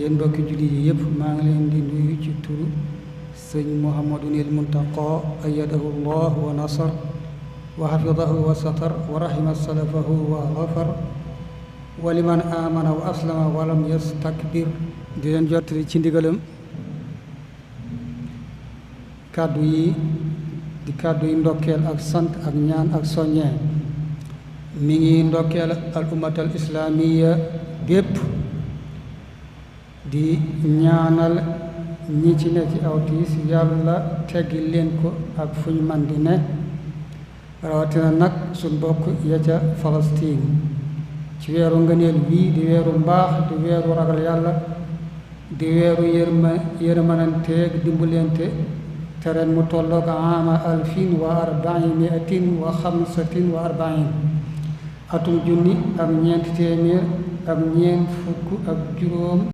yéen mbokki jullit yi yëpp maa ngi leen di nuyu ci turu sëñ Muhammadunil Muntaqa ayyadahu llah wa nasar wa xafidahu wa satar wa rahima salafahu wa xafar wa liman amana wa aslama wa lam yastakbir di leen jottali ci ndigalam kàddu yi di kàddu yi ndokkeel ak sant ak ñaan ak soññee mi ngi ndokkeel al ummatal islaamiya gépp di ñaanal ñi ci ne ci aw tiis yàlla teggi leen ko ak fu ñu man di ne rawatina nag suñ bokk ya ca Palestine ci weeru ngëneel bii di weeru mbaax di weeru ragal yàlla di weeru yërmananteeg dimbalante te ren mu tolloog aama 1445 atum junni ak ñeent téeméer ak ñeent fukk ak juróom